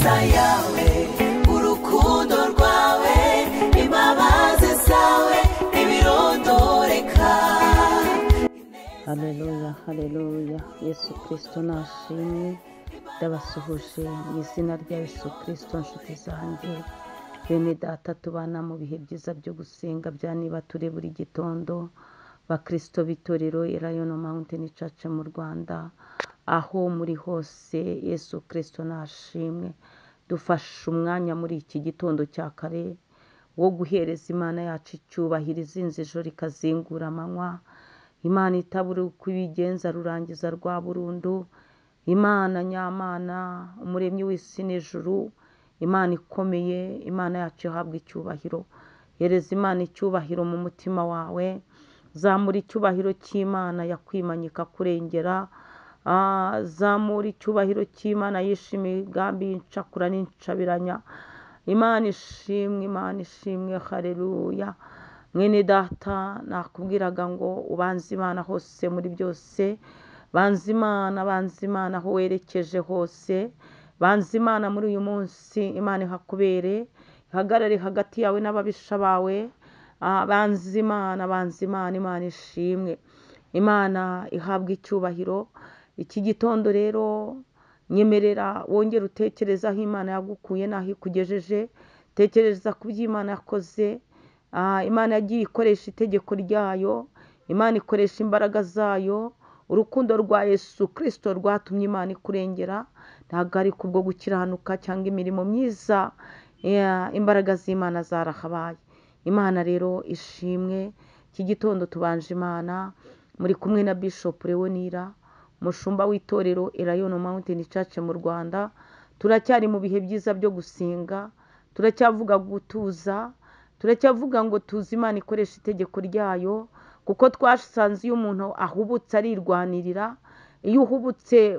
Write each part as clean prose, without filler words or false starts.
Ineza yawe, urukundo rwawe, imbabazi zawe ntibirondoreka. Haleluya, haleluya! Yesu Kirisito nashimwe. Ndabasuhuje mu izina rya Yesu Kirisito, nshuti zanjye, bene Data tubana mu bihe byiza byo gusenga bya niba turi buri gitondo, Bakirisito b'itorero Elayono Mountain Church mu Rwanda, aho muri hose, Yesu Kirisito nashimwe. Dufashe umwanya muri iki gitondo cya kare wo guhereza Imana yacu icyubahiro, izinze ijoro ikazingura amanywa, Imana itabura uko ibigenza rurangiza rwa burundu, Imana nyamana, umuremyi w'isi n'ijuru, Imana ikomeye, Imana yacu ihabwa icyubahiro. Hereza Imana icyubahiro mu mutima wawe, zamura icyubahiro cy'Imana yakwimanye ikakurengera, zamura icyubahiro cy'Imana yishe imigambi y'incakura n'incabiranya. Imana ishimwe, Imana ishimwe, haleluya! Mwene Data, nakubwiraga ngo ubanze Imana hose muri byose, banze Imana, banze Imana aho werekeje hose, banze Imana muri uyu munsi, Imana ihakubere, ihagarare hagati yawe n'ababisha bawe. Banze Imana, banze Imana, Imana ishimwe, Imana ihabwa icyubahiro. Iki gitondo rero nyemerera wongere utekereze aho Imana yagukuye n'aho ikugejeje, tekereza ku byo Imana yakoze. Imana yagiye ikoresha itegeko ryayo, Imana ikoresha imbaraga zayo, urukundo rwa Yesu Kirisito rwatumye Imana ikurengera, ntabwo ari kubwo gukiranuka cyangwa imirimo myiza, imbaraga z'Imana zarahabaye. Imana rero ishimwe. Iki gitondo tubanje Imana, muri kumwe na Bishop Leonira, umushumba w'itorero Elayono Mountain Church mu Rwanda. Turacyari mu bihe byiza byo gusenga, turacyavuga gutuza, turacyavuga ngo tuzi Imana ikoresha itegeko ryayo, kuko twasanze iyo umuntu ahubutse arirwanirira, iyo uhubutse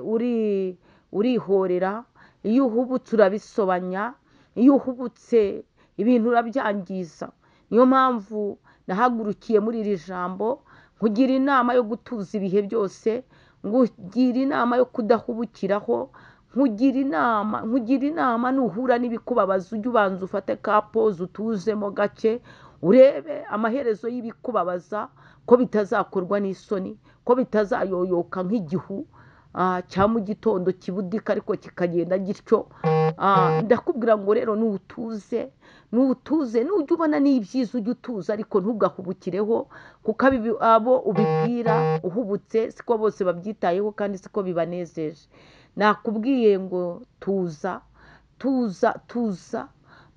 urihorera, iyo uhubutse urabisobanya, iyo uhubutse ibintu urabyangiza. Niyo mpamvu nahagurukiye muri iri jambo nkugira inama yo gutuza ibihe byose, nkugira inama yo kudahubukiraho, nkugira inama nuhura n'ibikubabaza ujye ubanza ufate ka pause, utuzemo gake, urebe amaherezo y'ibikubabaza ko bitazakorwa n'isoni, ko bitazayoyoka nk'igihu cya mu gitondo kibudika ariko kikagenda gityo. Ndakubwira ngo rero nutuze, nutuze, nujya ubona n'ibyiza ujye utuza, ariko ntugahubukireho, kuko abo ubibwira uhubutse siko bose babyitayeho kandi siko bibanezeje. Nakubwiye ngo tuza, tuza, tuza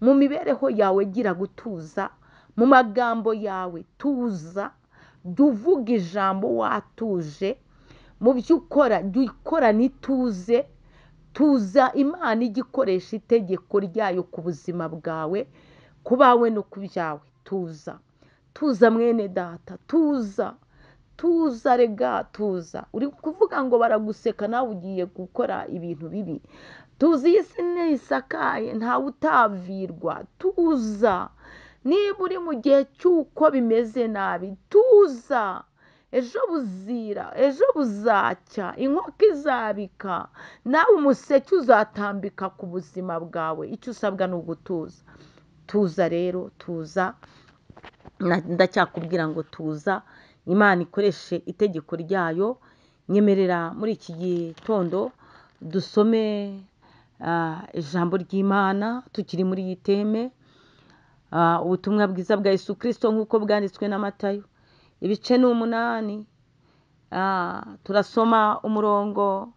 mu mibereho yawe, gira gutuza mu magambo yawe, tuza, jya uvuga ijambo watuje, mu byo ukora jya ukora n'ituze. Tuza, Imana ijya ikoresha itegeko ryayo ku buzima bwawe, ku bawe no ku byawe. Tuza, tuza mwene Data, tuza, tuza rega, tuza. Uri kuvuga ngo baraguseka nawe ugiye gukora ibintu bibi. Tuza, iyi si ntisakaye, ntawe utavirwa. Tuza, niba uri mu gihe cy'uko bimeze nabi, tuza, ejo buzira, ejo buzacya, inkoko izabika, nawe umuseke uzatambika ku buzima bwawe. Icyo usabwa ni ugutuza. Tuza rero, tuza. Ndacyakubwira ngo tuza, Imana ikoreshe itegeko ryayo. Nyemerera muri iki gitondo dusome ijambo ry'Imana tukiri muri iyi theme. Ubutumwa bwiza bwa Yesu Kirisito nk'uko bwanditswe na Matayo, ibice ni 8, turasoma umurongo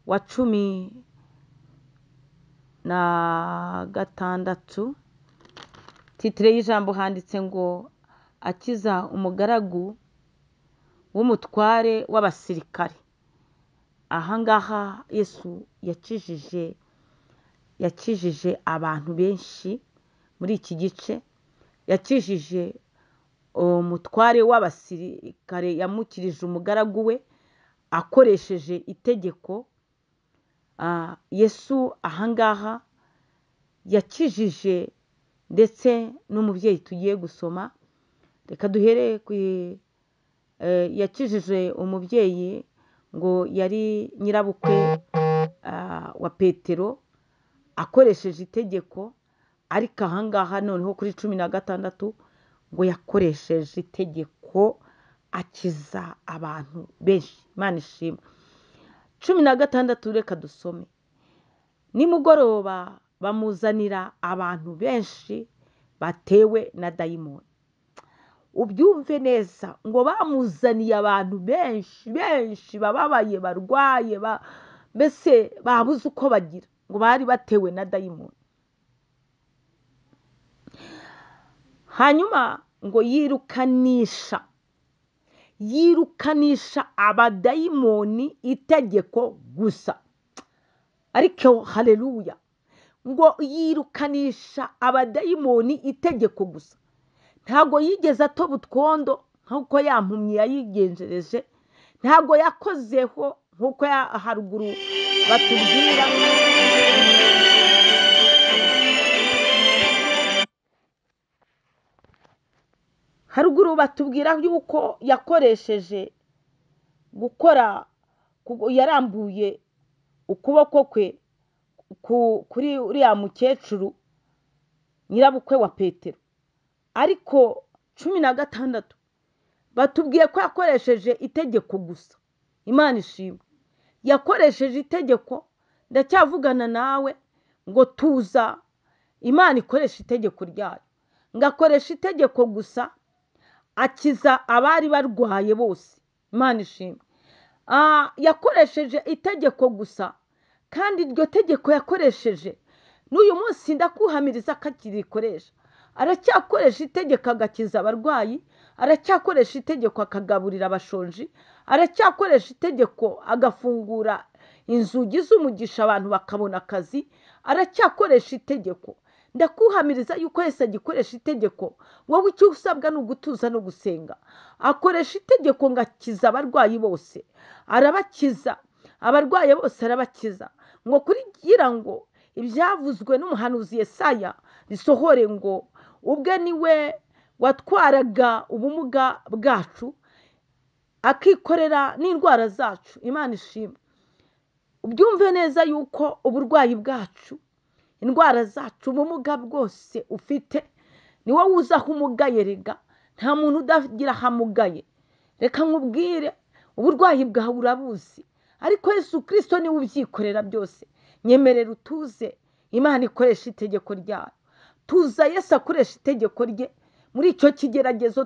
wa 16. Titre y'ijambo handitse ngo akiza umugaragu w'umutware w'abasirikare. Ahangaha Yesu yakijije abantu benshi muri iki gice, yakijije umutware w'abasirikare, yamukirije umugaragu we akoresheje itegeko. Yesu ahangaha yakijije ndetse n'umubyeyi tugiye gusoma. Reka duhere ku yakijije umubyeyi ngo yari nyirabukwe wa Petero. akoresheje itegeko, ariko ahangaha noneho kuri 16 ngo yakoresheje itegeko akiza abantu benshi. Imana ishimwe. 16 reka dusome. Nimugoroba bamuzanira abantu benshi batewe na dayimoni. Ubyumve neza, ngo bamuzaniye abantu benshi benshi bababaye, barwaye, mbese babuze uko bagira, ngo bari batewe na dayimoni. Hanyuma ngo yirukanisha abadayimoni itegeko gusa. Ariko haleluya, ngo yirukanisha abadayimoni itegeko gusa. Ntago yigeze atoba utwondo nk'uko yampumyi yayigenjereje, ntago yakozeho nk'uko haruguru batubwira. Haruguru batubwira yuko yakoresheje gukora, yarambuye ukuboko kwe kuri uriya mukecuru nyirabukwe wa Petero. Ariko 16 batubwiye ko yakoresheje itegeko gusa. Imana ishimwe, yakoresheje itegeko. Ndacyavugana nawe ngo tuza Imana ikoresha itegeko ryayo, ngakoresha itegeko gusa akiza abari barwaye bose. Imana ishimwe. Yakoresheje itegeko gusa, kandi iryo tegeko yakoresheje n'uyu munsi ndakuhamiriza ko akirikoresha. Aracyakoresha itegeko agakiza abarwayi, aracyakoresha itegeko akagaburira abashonji, aracyakoresha itegeko agafungura inzugi z'umugisha abantu bakabona akazi, aracyakoresha itegeko. Ndakuhamiriza yuko Yesu agikoresha itegeko. Wowe icyo usabwa ni ugutuza no gusenga. Akoresha itegeko ngo akiza abarwayi bose, arabakiza abarwayi bose, arabakiza, ngo kugira ngo ibyavuzwe n'umuhanuzi Yesaya bisohore, ngo ubwe niwe watwaraga ubumuga bwacu akikorera n'indwara zacu. Imana ishimwe. Ubyumve neza yuko uburwayi bwacu, indwara zacu, ubumuga bwose ufite, ni wowe uza aho umugaye. Rega nta muntu udagira aho amugaye. Reka nkubwire, uburwayi bwawe urabuzi, ariko Yesu Kristo niwe ubyikorera byose. Nyemerera utuze, Imana ikoresha itegeko ryayo. Tuza Yesu akoresha itegeko rye muri icyo kigeragezo.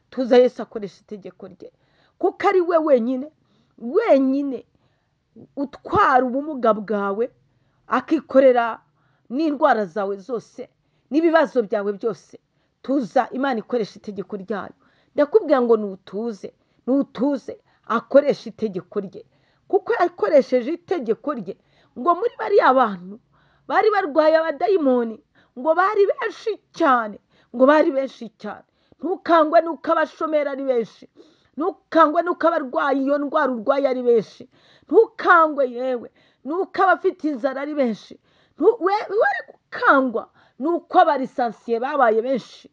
Tuza Yesu akoresha itegeko rye, kuko ari we wenyine wenyine utwara ubumuga bwawe, akikorera n'indwara zawe zose n'ibibazo byawe byose. Tuza Imana ikoresha itegeko ryayo. Ndakubwira ngo nutuze, nutuze akoresha itegeko rye, kuko yakoresheje itegeko rye ngo muri bariya bantu bari barwaye abadayimoni ngo bari benshi cyane, ngo bari benshi cyane. Ntukangwe nuko abashomeri ari benshi, ntukangwe nuko abarwayi iyo ndwara urwaye ari benshi, ntukangwe yewe nuko abafite inzara ari benshi, were gukangwa nuko abarisansiye babaye benshi,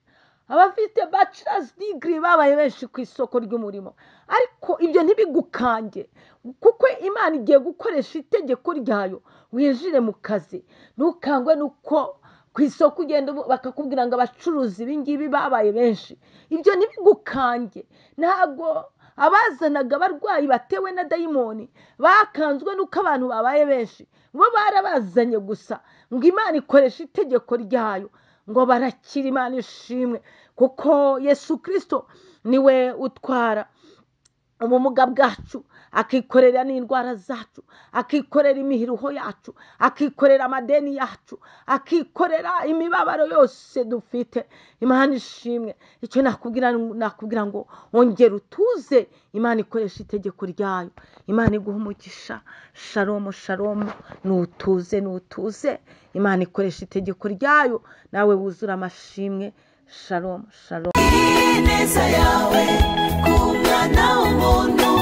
abafite bachelor's degree babaye benshi ku isoko ry'umurimo. Ariko ibyo ntibigukange, kuko Imana igiye gukoresha itegeko ryayo winjire mu kazi. Ntukangwe nuko ku isoko ugenda bakakubwira ngo abacuruzi ibingibi babaye benshi, ibyo ntibigukange. Ntabwo abazanaga abarwayi batewe na dayimoni bakanzwe nuko abantu babaye benshi, bo barabazanye gusa ngo Imana ikoresha itegeko ryayo ngo barakira. Imana ishimwe, kuko Yesu Kristo niwe utwara ubumuga bwacu, akikorera n'indwara zacu, akikorera imihiruho yacu, akikorera amadeni yacu, akikorera imibabaro yose dufite. Imana ishimwe. Icyo nakubwira ngo ongera utuze, Imana ikoresha itegeko ryayo. Imana iguha umugisha. Shalom shalom. Nutuze, nutuze, Imana ikoresha itegeko ryayo, nawe wuzura amashimwe. Shalom shalom. Ineza yawe ku mwana w'umuntu.